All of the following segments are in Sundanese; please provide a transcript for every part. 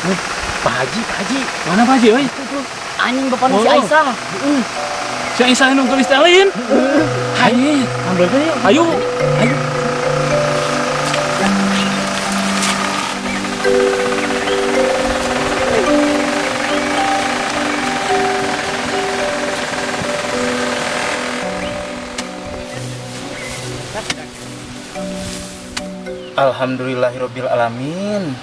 Pak Haji, Pak Haji. Mana Pak Haji euy? Anjing bapak si Oh. Aisyah. Si Aisyah nu geulis teh lain. Hayu, Ambil yuk. ayo. Ayo. Alhamdulillahirabbil alamin.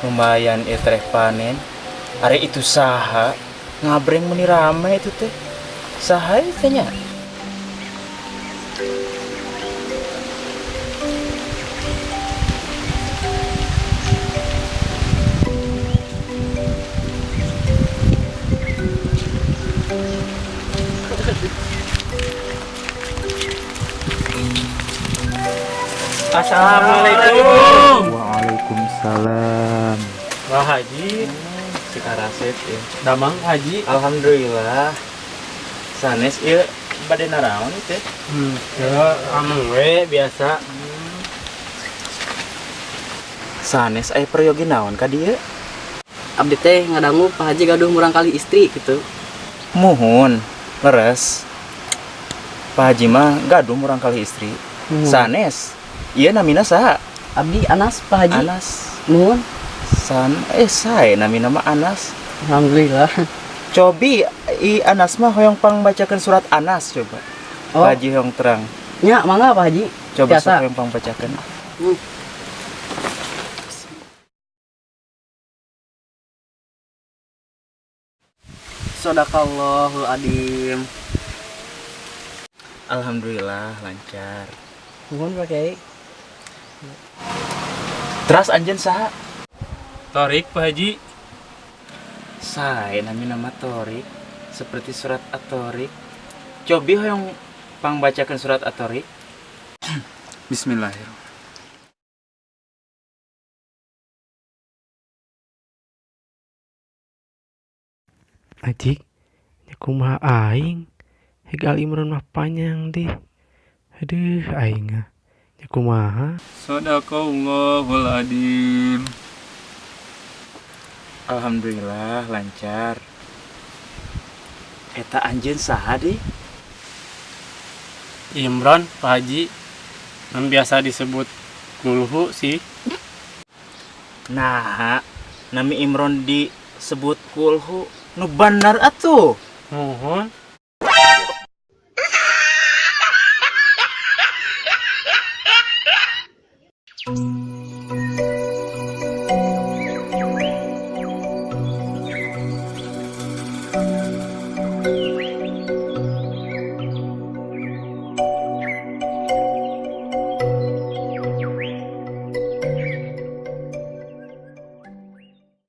Lumayan ieu teh panen. Are itu saha ngabreng meni rame itu teh. Saha ieu teh nya? Assalamualaikum. Waalaikumsalam. Wah Haji, Si Karaset ya. damang Haji. Alhamdulillah. Sanes ieu bade naraon ieu teh? Ya, ameng we biasa. Sanes aya peryogi naon ka dieu? Abdi teh ngadangu Pak Haji gaduh murangkalih istri gitu. Muhun, leres. Pak Haji mah gaduh murangkalih istri. Sanes, ieu namina saha? Abdi Anas Pak Haji. Anas. Nuhun. San sae namina mah Anas. Alhamdulillah. Cobi i Anas mah hoyong pangbacakeun surat Anas coba. Oh. Pak Haji hoyong terang. Nya mangga Pak Haji. Coba Biasa. sok hoyong pangbacakeun. Sadaqallahul adim. Alhamdulillah lancar. Nuhun Pak Kiai. Teras anjeun saha? Torik Pak Haji. Sae namina mah Torik, seperti surat At-Torik. Cobi hoyong pangbacakeun surat At-Torik. Bismillahirrahmanirrahim. Ajik, nya kumaha aing? Heg Al Imran mah panjang deh. Aduh, aing ah. Nya kumaha? Sadaqallahul adim. Alhamdulillah lancar. Eta anjeun saha deui? Imron Pak Haji. Nun biasa disebut Kulhu sih. Nah, nami Imron disebut kulhu. Nu bener atuh. Muhun.